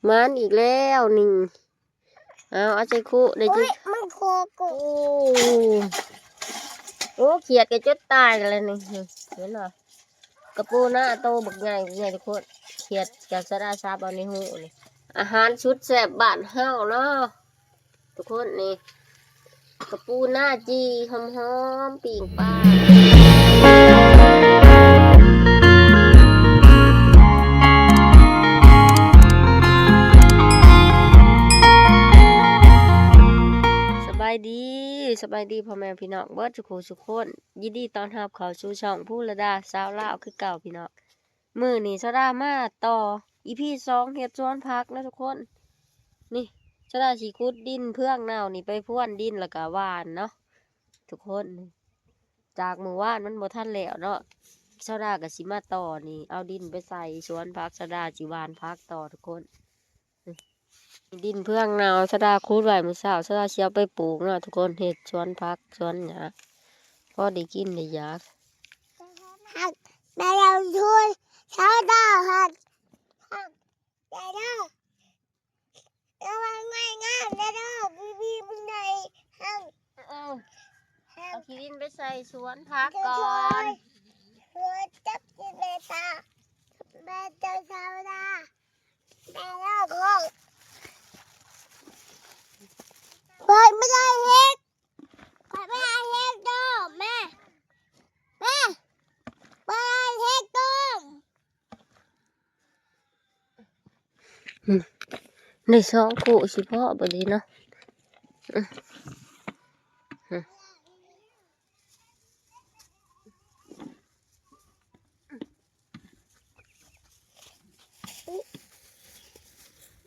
ມານອີກແລ້ວນີ້. ເອົາ ເອົາໃສ່ຄຸ ໄດ້ ໂອ້ຍ ຈັກ ມັນໂຄກ ໂອ້ ໂອ້ ຂຽດກໍຈົນຕາຍແລ້ວນີ້ ເຫັນບໍ່? ກະປູນາໂຕບັກໃຫຍ່ ບັກໃຫຍ່ທຸກຄົນ ຂຽດຈາກສາລາຊາບເອົາໃນຮູນີ້. ອາຫານສຸດແຊບບ້ານເຮົາເນາະ ທຸກຄົນນີ້ ກະປູນາຈີ່ຫອມໆ ປີ້ງປາ. ສະບາຍດີ ສະບາຍດີພໍ່ແມ່ພີ່ນ້ອງເບິດສູ່ຜູ້ສູ່ຄົນ ຍິນດີຕ້ອນຮັບເຂົ້າສູ່ຊ່ອງພູລະດາຊາວລາວຄືເກົ່າພີ່ນ້ອງ. ມື້ນີ້ສາວດາມາຕໍ່ ອີພີສອງ ເຮັດສວນຜັກເນາະທຸກຄົນ. ນີ້ສາວດາຊິຂຸດດິນເຟືອງເນົ່ານີ້ໄປພວນດິນ ແລ້ວກະຫວ່ານເນາະທຸກຄົນ. ຈາກມື້ວານມັນບໍ່ທັນແລ້ວເນາະ ສາວດາກະຊິມາຕໍ່ນີ້ ເອົາດິນໄປໃສ່ສວນຜັກ ສາວດາຊິຫວ່ານຜັກຕໍ່ທຸກຄົນ. ດິນເຟືອງເນົ່າ ສາວດາຂຸດໄວ້ມື້ເຊົ້າ ສາວດາຊິເອົາໄປປູກເນາະທຸກຄົນ ເຮັດສວນຜັກສວນຫຍ້າ ພໍໄດ້ກິນໄດ້ຢາກ. ແມ່ເອົາຊ່ວຍສາວດາຫັກ ຫັກແດ່ເດີ ລະວັງໄມ້ງາມແດ່ເດີ ບີບີມັນໄດ້ຫັກ ເອີ ເອົາຂີ້ດິນໄປໃສ່ສວນຜັກກ່ອນ ສວນຈັບກິນແມ່ຕາ ແມ່ເຈົ້າສາວດາ. ເພິ່ນບໍ່ໄດ້ເຮັດ ຂ້ອຍບໍ່ໄດ້ເຮັດດອກ ແມ່ ແມ່ ບໍ່ໄດ້ເຮັດດອກ. ອືມ ໄດ້ສອງຄູ່ຊິພໍບໍ່ດີເນາະ. ອືມ ອືມ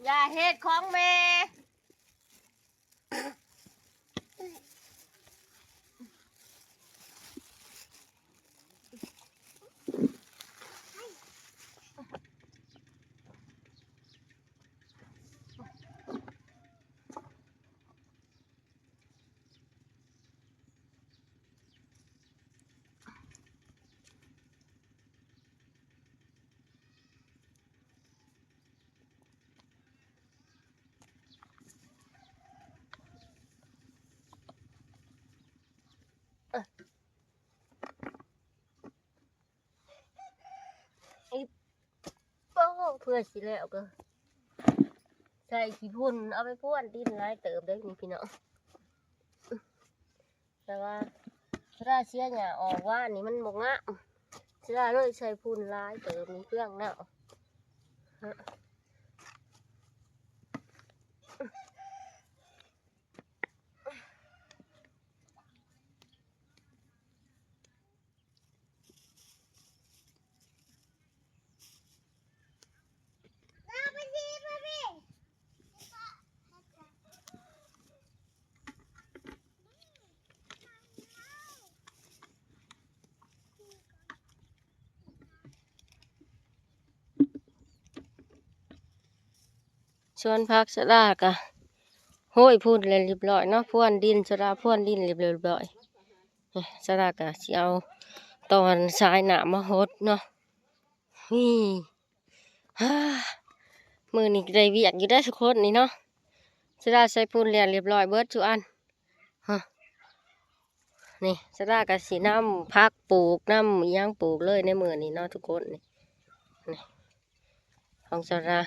ຢ່າເຮັດຂອງແມ່. ໂອ້ ເພື່ອຊິແລ້ວກໍໃສ່ຂີ້ຝຸ່ນ ເອົາໄປພວນດິນຫຼາຍເຕີບເດ້ນີ້ພີ່ນ້ອງ. ແຕ່ວ່າສາວດາເສຍຫຍ້າອອກວານນີ້ມັນບໍ່ງາມ ສາວດາເລີຍໃສ່ຝຸ່ນຫຼາຍເຕີບນີ້ເຟືອງເນົ່າ. ສວນຜັກສາວດາກະໂຮຍຝຸ່ນແລ້ວລຽບລ້ອຍເນາະ ພວນດິນ ສາວດາພວນດິນລຽບລ້ອຍ. ນີ້ສາວດາກະຊິເອົາຕອນສາຍນ້ຳມາຫົດເນາະ. ນີ້ ມື້ນີ້ໄດ້ວຽກຢູ່ເດ້ທຸກຄົນນີ້ເນາະ ສາວດາໃສ່ຝຸ່ນແລ້ວລຽບລ້ອຍເບິດທຸກອັນ. ຮະ ນີ້ສາວດາກະຊິນຳຜັກປູກ ນຳອີ່ຫຍັງປູກເລີຍໃນມື້ນີ້ເນາະທຸກຄົນ. ນີ້ ນີ້ ຂອງສາວດາ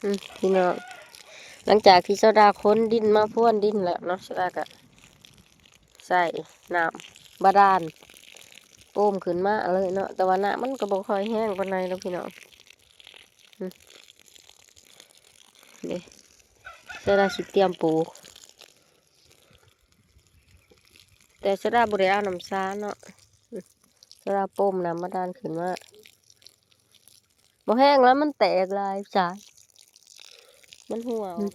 ອືມ ພີ່ນ້ອງ ຫຼັງຈາກທີ່ສາວດາຂົນດິນມາພວນດິນແລ້ວເນາະ ສາວດາກະໃສ່ນ້ຳບາດານໂປມຂຶ້ນມາເລີຍເນາະ ແຕ່ວ່ານ້ຳມັນກະບໍ່ຄ່ອຍແຮງປານໃດດອກພີ່ນ້ອງ. ອືມ ນີ້ ສາວດາຊິຕຽມປູກ ແຕ່ສາວດາບໍ່ໄດ້ເອົານ້ຳສາເນາະ ອືມ ສາວດາໂປມນ້ຳບາດານຂຶ້ນມາ. ບໍ່ແຮງແລ້ວ ມັນແຕກຫຼາຍສາຍ ມັນຮົ່ວອອກ.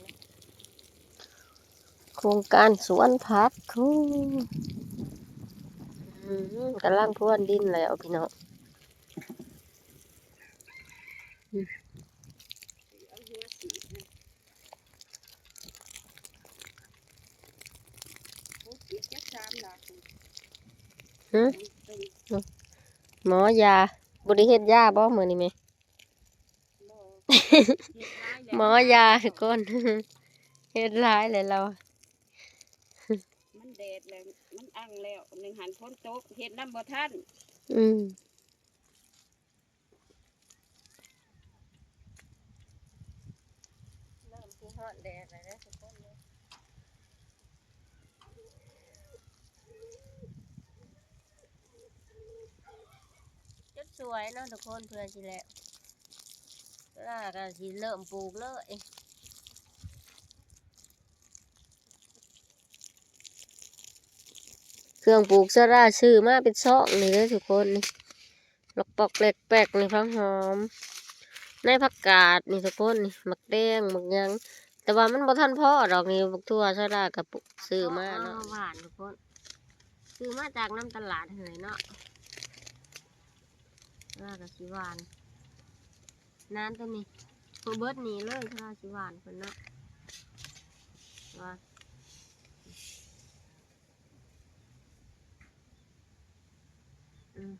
ໂຄງການສວນຜັກ ໂອ້ ອືມ ກຳລັງພວນດິນແລ້ວພີ່ນ້ອງ. ຫື ໝໍຢາ ບໍ່ໄດ້ເຮັດຢາບໍ່ມື້ນີ້ແມ່? ບໍ່ ເຮັດຫຼາຍແລ້ວ ໝໍຢາກ່ອນ ເຮັດຫຼາຍແລ້ວລາວ. ມັນແດດແລ້ວ ມັນອັ່ງແລ້ວ ໜຶ່ງຫັ້ນຝົນຕົກ ເຮັດນຳບໍ່ທັນ. ອືມ ເລີ່ມຊິຮ້ອນແດດແລ້ວເດີທຸກຄົນເດີ. ຈົນສວຍເນາະທຸກຄົນ ເພື່ອຊິແລ້ວ ລາກະຊິເລີ່ມປູກເລີຍ. ເຄື່ອງປູກສາລາຊື້ມາເປັນຊອງນີ້ເດີທຸກຄົນ ນີ້ ລັອກປອກແລັກແປັກນີ້ ຜັກຫອມ ໃນຜັກກາດນີ້ທຸກຄົນ ນີ້ ໝາກແຕງ ໝາກຫຍັງ ແຕ່ວ່າມັນບໍ່ທັນພໍດອກນີ້ ບັກຖົ່ວສາລາກະຊື້ມາເນາະ ເອົາມາຫວ່ານທຸກຄົນ ຊື້ມາຈາກນຳຕະຫຼາດຫັ້ນແຫຼະເນາະ. ລາກະຊິຫວ່ານນານໂຕນີ້ ເພິ່ນເບິດນີ້ເລີຍ ລາກະຊິຫວ່ານເພິ່ນເນາະ ວ່າ ອືມ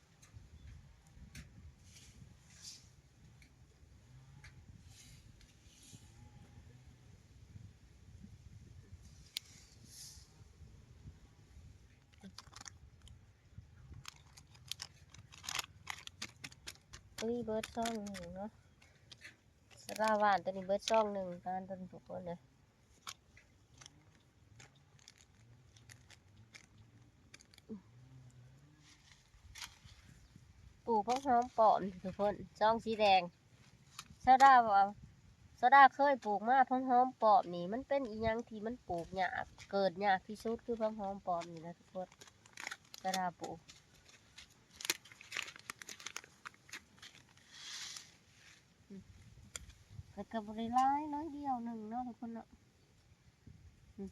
ໂອ້ຍ ເບິດຊອງໜຶ່ງເນາະ ສາລາຫວ່ານໂຕນີ້ເບິດຊອງໜຶ່ງ ຫວ່ານໂຕນີ້ທຸກຄົນເດີ. ປູກຜັກຫອມປ້ອມທຸກຄົນ ຊອງສີແດງ ສາລາວ່າ ສາລາເຄີຍປູກມາ ຜັກຫອມປ້ອມນີ້ ມັນເປັນອີ່ຫຍັງທີ່ມັນປູກຍາກ ເກີດຍາກທີ່ສຸດຄືຜັກຫອມປ້ອມນີ້ແຫຼະທຸກຄົນ ສາລາປູກ. ເພິ່ນກະບໍ່ໄດ້ຫຼາຍ ໜ້ອຍດຽວໜຶ່ງເນາະທຸກຄົນເນາະ ອືມ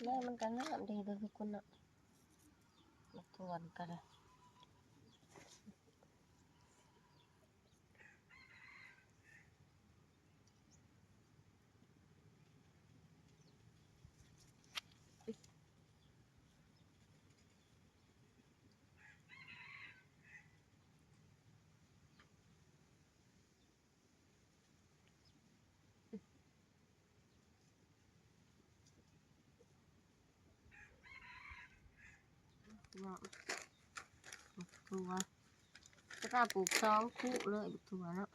ແມ່ມັນກະງາມດີເດີທຸກຄົນເນາະ ໝາກຖົ່ວກະໄດ້. ຖົ່ວ ຖົ່ວ ກະຕ້ອງປູກສອງຄູ່ເລີຍ ຖົ່ວເນາະ.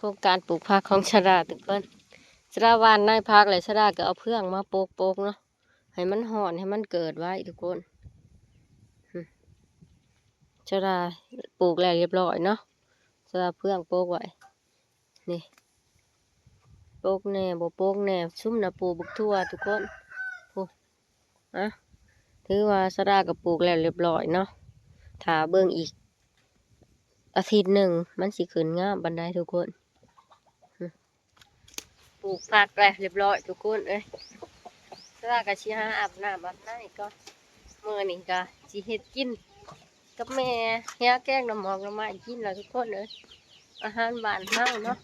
ໂຄງການປູກຜັກຂອງສາລາທຸກຄົນ ສາລາຫວ່ານໃນຜັກແລ້ວ ສາລາກະເອົາເຟືອງມາປົກໆເນາະ ໃຫ້ມັນຮ້ອນ ໃຫ້ມັນເກີດໄວທຸກຄົນ. ສາລາປູກແລ້ວຮຽບຮ້ອຍເນາະ ສາລາເຟືອງປົກໄວ້ ນີ້ ປົກແດ່ບໍ່ປົກແດ່ ຊຸມນະປູກບັກຖົ່ວທຸກຄົນ ພຸ້ນ ອະ ຖືວ່າສາລາກະປູກແລ້ວຮຽບຮ້ອຍເນາະ ຖ້າເບິ່ງອີກອາທິດໜຶ່ງ ມັນຊິຂຶ້ນງາມປານໃດທຸກຄົນ. ປູກຜັກແລ້ວຮຽບຮ້ອຍທຸກຄົນເອີຍ ສາລາກະຊິຫາອາບນ້ຳອາບໃນກ່ອນ ມື້ນີ້ກະຊິເຮັດກິນ ກັບແມ່ ເຮັດແກງໜໍ່ໝອກໜໍ່ໄມ້ກິນລະທຸກຄົນເອີຍ ອາຫານບ້ານເຮົາເນາະ.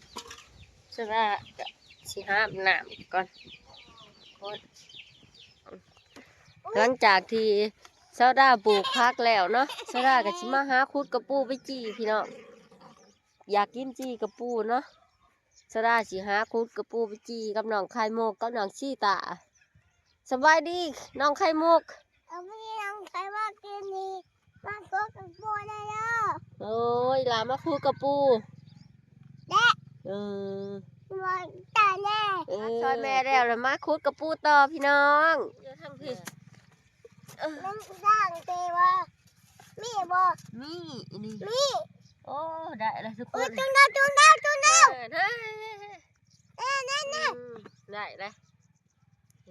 ສາລາກະຊິຫາອາບນ້ຳກ່ອນ ໂອ້ຍ ຫຼັງຈາກທີ່ສາວດາປູກຜັກແລ້ວເນາະ ສາວດາກະຊິມາຫາຂຸດກະປູໄປຈີ່ພີ່ນ້ອງ ຢາກກິນຈີ່ກະປູເນາະ. ສາວດາຊິຫາຂຸດກະປູໄປຈີ່ກັບນ້ອງໄຂ່ມຸກ ກັບນ້ອງຊີຕາ. ສະບາຍດີນ້ອງໄຂ່ມຸກ. ສະບາຍດີນ້ອງໄຂ່ມຸກ ມື້ນີ້ມາຂຸດກະປູແດ່ເດີ. ໂອ້ຍ ຫຼ້າມາຂຸດກະປູ ເອີ ວ່າຕາຍແລ້ວ ເອີ ຊ່ອຍແມ່ແລ້ວ ແລ້ວມາຂຸດກະປູຕໍ່ພີ່ນ້ອງ ຢູ່ທາງພີ້ ເອີ ມັນສ້າງເຕວ່າ ມີບໍ່? ມີ ນີ້ ມີ ໂອ້ ໄດ້ແລ້ວທຸກຄົນ ໂອ້ຍ ຈຸ່ມແລ້ວ ຈຸ່ມແລ້ວ ຈຸ່ມແລ້ວ ເອີ ໄດ້ ເອີ ນັ້ນໆ ອືມ ໄດ້ແລ້ວ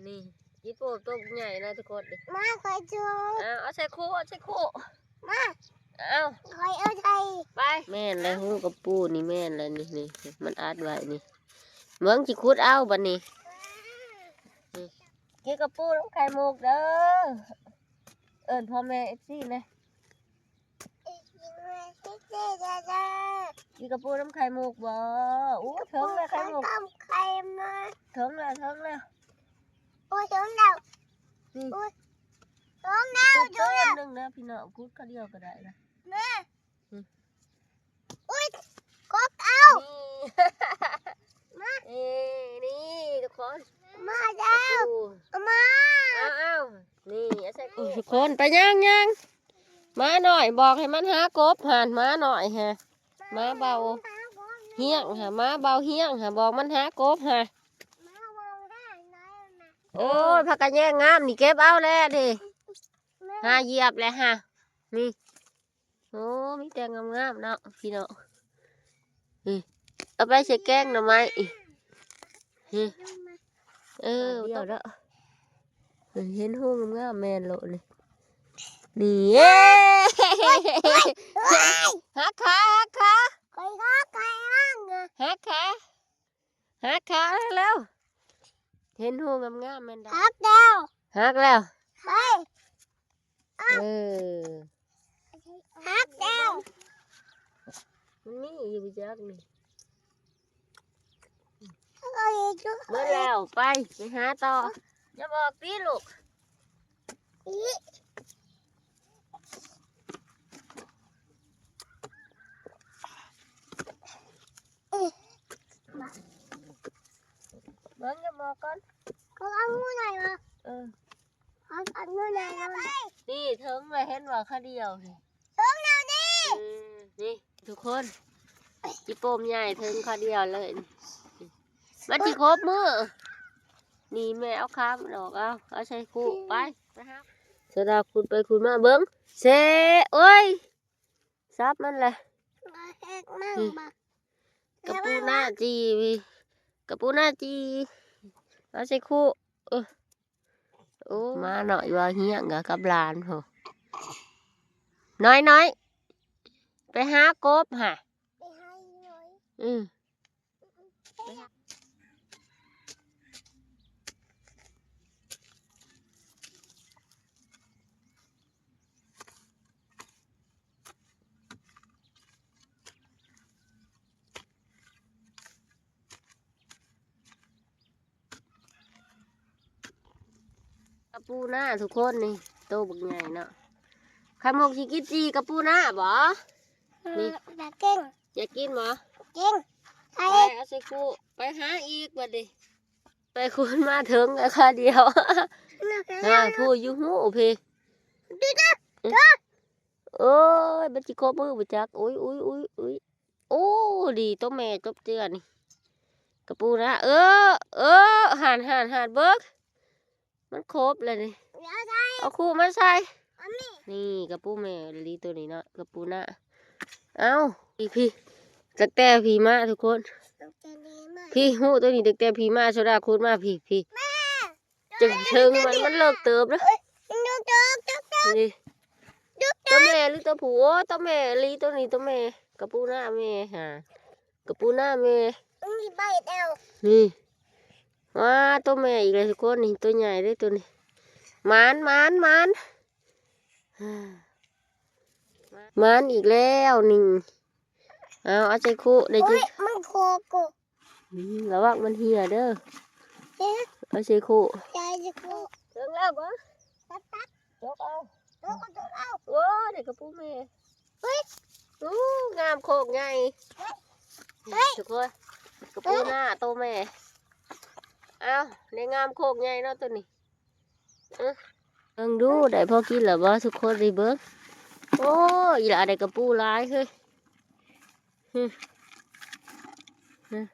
ນີ້ ຈີໂປ້ໂຕໃຫຍ່ນະທຸກຄົນ ມາ ຂ້ອຍຈຸ່ມ ເອົາ ເອົາໃສ່ຄຸ ເອົາໃສ່ຄຸ ມາ ເອົາ ຂ້ອຍເອົາໃສ່ ໄປ ແມ່ນແລ້ວ ຮູກະປູນີ້ແມ່ນແລ້ວ ນີ້ ນີ້ ມັນອັດໄວ້ນີ້ ເບິ່ງ ຊິຂຸດເອົາບັດນີ້ ນີ້ ກິນກະປູນຳໄຂ່ມຸກເດີ ເອີ້ນພໍ່ແມ່ເອັຟຊີແດ່ ກິນກະປູນຳໄຂ່ມຸກບໍ່? ໂອ້ ເຖິງແລ້ວໄຂ່ມຸກ ເຖິງແລ້ວ ເຖິງແລ້ວ ໂອ້ຍ ເຖິງແລ້ວ ນີ້ ໂອ້ຍ ເຖິງແລ້ວ ເຖິງແລ້ວ ໜຶ່ງນະພີ່ນ້ອງ ຂຸດຄາວດຽວກໍໄດ້ລະ ແມ່ ອືມ ໂອ້ຍ ກົບເອົາ ນີ້ ມາ ເອີ ນີ້ທຸກຄົນ ມາແລ້ວ ເອົາມາ ເອົາໆ ນີ້ ເອົາໃສ່ ໂອ້ຍ ທຸກຄົນ ໄປຍ່າງໆ ໝານ້ອຍບອກໃຫ້ມັນຫາກົບຫັ້ນ ໝານ້ອຍຫະ ໝາເບົາຮຽງຫະ ໝາເບົາຮຽງຫະ ບອກມັນຫາກົບຫະ ໂອ້ຍ ຜັກກະແຍງງາມນີ້ເກັບເອົາແລ້ວນີ້ ຫາຢຽບແລ້ວຫະ ນີ້ ໂອ້ ມີແຕ່ງາມໆເນາະພີ່ນ້ອງ ນີ້ ເອົາໄປໃສ່ແກງໜໍ່ໄມ້ ນີ້ ເອີ ເອົາເນາະ ເຫັນຮູງາມໆແມ່ນໂລດນີ້ ນີ້ ເອີ ໂອ້ຍ ໂອ້ຍ ໂອ້ຍ ຫັກຂາ ຫັກຂາ ຂ້ອຍກໍໄປຫາ ຫັກຂາ ຫັກຂາແລ້ວ ເຫັນຮູງາມໆແມ່ນໄດ ຫັກແລ້ວ ຫັກແລ້ວ ເອີ ເອີ ຫັກແລ້ວ ມັນມີຢູ່ບໍ່ຈັກນີ້ ເອີ ເບິດແລ້ວ ໄປ ໄປຫາຕໍ່ ຢ່າບອກຕິລູກ ເບິ່ງ ຢ່າບອກກ່ອນ ເຂົາເອົາງູໄຫຼມາ ເອີ ເຂົາເອົາງູໄຫຼມາ ນີ້ເຖິງແລ້ວ ເຫັນບໍ່ ຄາວດຽວນີ້ ເຖິງແລ້ວນີ້ ອືມ ນີ້ ທຸກຄົນ ອີໂປມໃຫຍ່ເຖິງຄາວດຽວເລີຍ ມັນຊິຄົບມື້ ນີ້ແມ່ເອົາຄາມັນອອກ ເອົາ ເອົາໃສ່ຄຸ ໄປ ໄປຫາ ສະດາຂຸດໄປຂຸດມາເບິ່ງ ເຊ ໂອ້ຍ ສັບມັນແຫຼະ ເຮັດມັນ ນີ້ ບາ ກະປູນາຈີ່ ກະປູນາຈີ່ ເອົາໃສ່ຄຸ ເອີ ໂອ້ ໝານ້ອຍວ່າຮຽງກັບຫຼານພຸ້ນ ນ້ອຍໆ ໄປຫາກົບຫະ ໄປຫາອີນ້ອຍ ອືມ ໄປຫາ ກະປູນາທຸກຄົນນີ້ ໂຕບັກໃຫຍ່ເນາະ ໄຂ່ມຸກຊິກິນຈີ່ກະປູນາບໍ່? ເອີ ນີ້ ຢາກກິນ ຢາກກິນບໍ່? ກິນ ໄປ ເອົາໃສ່ຄຸ ໄປຫາອີກບັດນີ້ ໄປຂຸດມາເຖິງແລ້ວຄາວດຽວ ຫາຜູ້ຢູ່ຫູພີ້ ໂອ້ຍ ມັນຊິຄົບມື້ບໍ່ຈັກ ໂອ້ຍ ໂອ້ຍ ໂອ້ຍ ໂອ້ຍ ໂອ້ ດີໂຕແມ່ຈົບເຈື່ອນີ້ ກະປູນາ ເອີ ເອີ ຫັ້ນໆໆ ເບິ່ງ ມັນຄົບແລ້ວນີ້ ເອົາໃສ່ ເອົາຄູ່ມາໃສ່ ອັນນີ້ ນີ້ກະປູແມ່ອີ່ຫຼີໂຕນີ້ເນາະ ກະປູນາ ເອົ້າ ອີ່ພີ້ ຕັ້ງແຕ່ພີ້ມາທຸກຄົນ ຕັ້ງແຕ່ພີ້ມາ ພີ້ ຫູໂຕນີ້ຕັ້ງແຕ່ພີ້ມາ ໂຊດາຂຸດມາ ພີ້ ພີ້ ແມ່ ຈຶ່ງເຖິງມັນ ມັນເລິກເຕີບເດີ ເອີຍ ນີ້ ໂຕແມ່ຫຼືໂຕຜູ້? ໂອ້ ໂຕແມ່ອີ່ຫຼີໂຕນີ້ ໂຕແມ່ ກະປູນາແມ່ຫາ ກະປູນາແມ່ ນີ້ໃບແລ້ວ ນີ້ ວ້າ ໂຕແມ່ອີກແລ້ວທຸກຄົນ ນີ້ໂຕໃຫຍ່ເດ້ໂຕນີ້ ໝານ ໝານ ໝານ ໝານອີກແລ້ວນີ້ ເອົາ ເອົາໃສ່ຄຸ ໄດ້ ໂອ້ຍ ມັນໂຄກ ອືມ ລະວັງມັນເຫ່ຍເດີ ເອີ ເອົາໃສ່ຄຸ ໃສ່ໃສ່ຄຸ ເຖິງແລ້ວບໍ່? ຕັດ ຕັດ ຈົກເອົາ ຈົກເອົາ ຈົກເອົາ ໂອ້ ໄດ້ກະປູແມ່ ເຮີ້ຍ ໂອ້ ງາມໂຄກໃຫຍ່ ເຮີ້ຍ ທຸກຄົນ ກະປູນາໂຕແມ່ ເອົ້າ ໄດ້ງາມໂຄກໃຫຍ່ເນາະໂຕນີ້ ເອີ ເບິ່ງດູ ໄດ້ພໍກິນແລ້ວບໍ່ທຸກຄົນ ໄດ້ເບິ່ງ ໂອ້ ອີ່ຫຼ້າໄດ້ກະປູຫຼາຍເຮີ້ຍ ຫຶ ຫຶ ອືມ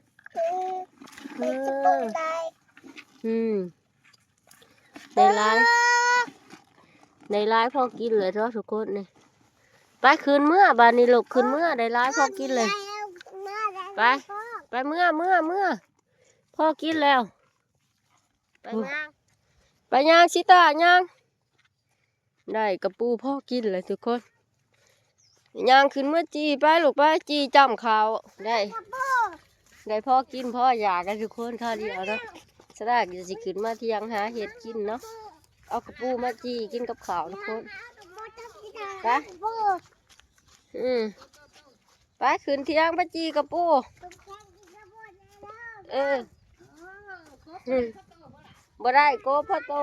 ອືມ ໄດ້ຫຼາຍ ໄດ້ຫຼາຍພໍກິນເລີຍເນາະທຸກຄົນນີ້. ໄປ ຂຶ້ນເມືອບາດນີ້ລູກ ຂຶ້ນເມືອ ໄດ້ຫຼາຍພໍກິນເລີຍ. ໄປ ໄປເມືອ ເມືອ ເມືອ ພໍກິນແລ້ວ. ໄປຍ່າງ ໄປຍ່າງ ຊິຕາຍ່າງ. ໄດ້ກະປູພໍກິນແລ້ວທຸກຄົນ. ຍ່າງຂຶ້ນເມືອຈີ່ໄປລູກ ໄປຈີ່ຈ້ຳເຂົ້າ. ໄດ້ ໄດ້ພໍກິນພໍຢາກແລ້ວທຸກຄົນ ຄາວດຽວເນາະ. ສະດາກະຊິຂຶ້ນມາຖຽງຫາເຫັດກິນເນາະ. ເອົາກະປູມາຈີ່ກິນກັບເຂົ້າທຸກຄົນ. ໄປ ອືມ ໄປ ຂຶ້ນຖຽງໄປຈີ່ກະປູ. ເອີ ອືມ ບໍ່ໄດ້ ໂກບພໍໂຕ.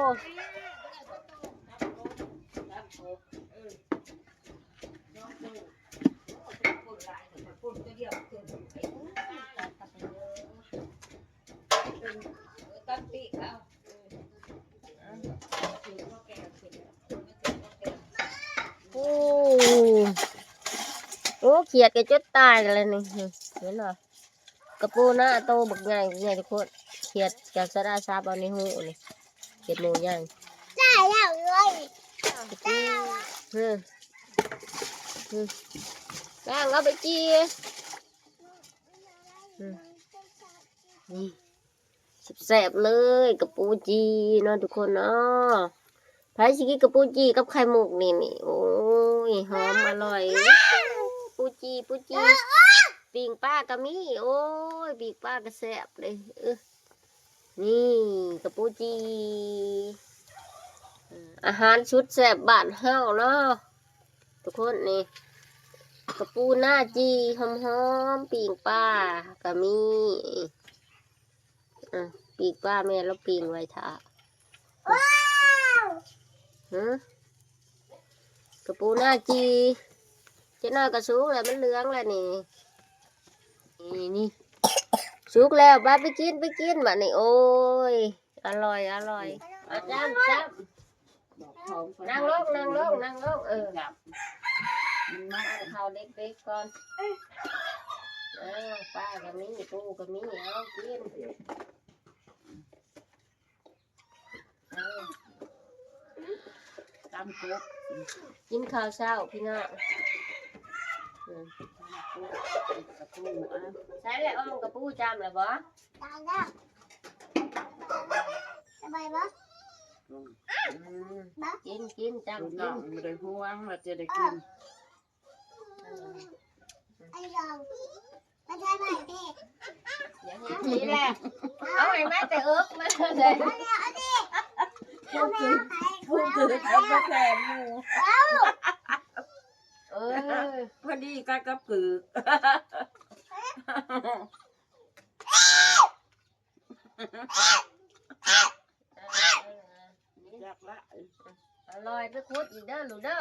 ໂອ້ ໂອ້ ຂຽດກະຈົນຕາຍແລ້ວນີ້ ເຫັນບໍ່? ກະປູນາໂຕບັກໃຫຍ່ ໃຫຍ່ທຸກຄົນ. ຂຽດກະສະດາຊາບເອົາໃນຫູນີ້ ຂຽດໝູໃຫຍ່ ຕາຍແລ້ວເລີຍ ກະປູ ເອີ ເອີ ກາງເອົາໄປຈີ່ ອືມ ນີ້ ແຊບໆ ເລີຍ ກະປູຈີ່ເນາະທຸກຄົນເນາະ. ໃຜຊິກິນກະປູຈີ່ກັບໄຂ່ມຸກນີ້ ນີ້ ໂອ້ຍ ຫອມອະລ່ອຍ. ປູຈີ່ ປູຈີ່ ປີ້ງປາກະມີ. ໂອ້ຍ ປີ້ງປາກະແຊບເດ້. ເອີ ນີ້ກະປູຈີ່ ອາຫານສຸດແຊບບ້ານເຮົາເນາະທຸກຄົນ. ນີ້ກະປູນາຈີ່ຫອມໆ ປີ້ງປາກະມີ. ອ່ະ ປີ້ງປາແມ່ລາວປີ້ງໄວ້ຖ້າ. ຫື ກະປູນາຈີ່ ຈັກໜ້ອຍກະສຸກແລ້ວ ມັນເຫຼືອງແລ້ວນີ້. ນີ້ ນີ້ ສຸກແລ້ວ ໄປ ໄປກິນ ໄປກິນບາດນີ້. ໂອ້ຍ ອະລ່ອຍ ອະລ່ອຍ. ເອົາ ຈ້ຳ ຈ້ຳ. ນັ່ງລົງ ນັ່ງລົງ ນັ່ງລົງ ເອີ ຈັບ ມັນມາເອົາເຂົ້າເດັກໆກ່ອນ. ເອີ ປາກະມີ ປູກະມີ ເອົາກິນ. ເອີ ຕຳກົບ ກິນເຂົ້າເຊົ້າພີ່ນ້ອງ. ເອີ ຕຳກົບ ກະປູ ເອົາ ໃສ່ແລ້ວ ເອົາກະປູຈ້ຳແລ້ວບໍ່? ຈ້ຳແລ້ວ ສະບາຍບໍ່? ອືມ ກິນ ກິນ ຈ້ຳກິນ ບໍ່ໄດ້ຫ່ວງວ່າຈະໄດ້ກິນ. ເອີ ໄອ້ດອງ ມາຖ່າຍໃໝ່ເດ້ ຢ່າງນີ້ແຫຼະ ເອົາໃຫ້ມາແຕ່ເອິກມາເລີຍ ເອົາແລ້ວ ເອົາເດ້ ເອົາແລ້ວ ເອົາແລ້ວ ເອົາແລ້ວ ເອົາແລ້ວ ເອົາແລ້ວ ເອີ ພໍດີກັນກັບກືກ. ຈັກລະ ອະລ່ອຍ ໄປຂຸດອີກເດີລູກເດີ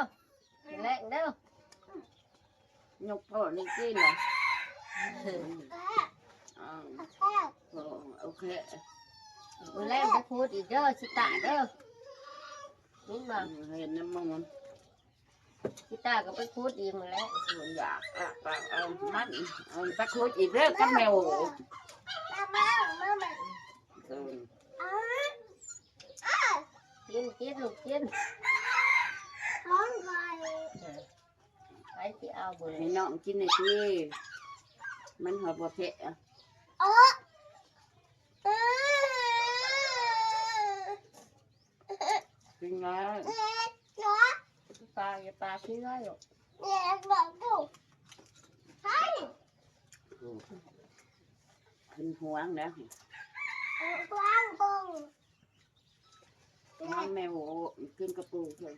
ແລງເດີ ຍົກພໍ່ນີ້ກິນລະ. ໂອເຄ ມື້ແລງໄປຂຸດອີກເດີ ຊິຕາເດີ ຍິນບໍ່? ເຫັນນຳໝູນ. ກິຕາກໍໄປຂຸດອີກຫັ້ນແຫຼະ ມັນຢາກ ເອົາ ເອົາ ມັນ ເອົາໄປຂຸດອີກເດີກັບແມ່ໂອ. ກິນ ກິນ ລູກກິນ ຂອງຂ້ອຍ ໃຜຊິເອົາເບີ ໃຫ້ນ້ອງກິນແດ່ຕິ ມັນຫອດບໍ່ແພະ. ກິນງ່າຍ ປາ ຢ່າປາກິນງ່າຍລູກ ເປັນຫ່ວງນະ ມາແມ່ໂອ ກິນກະປູເພິ່ນ.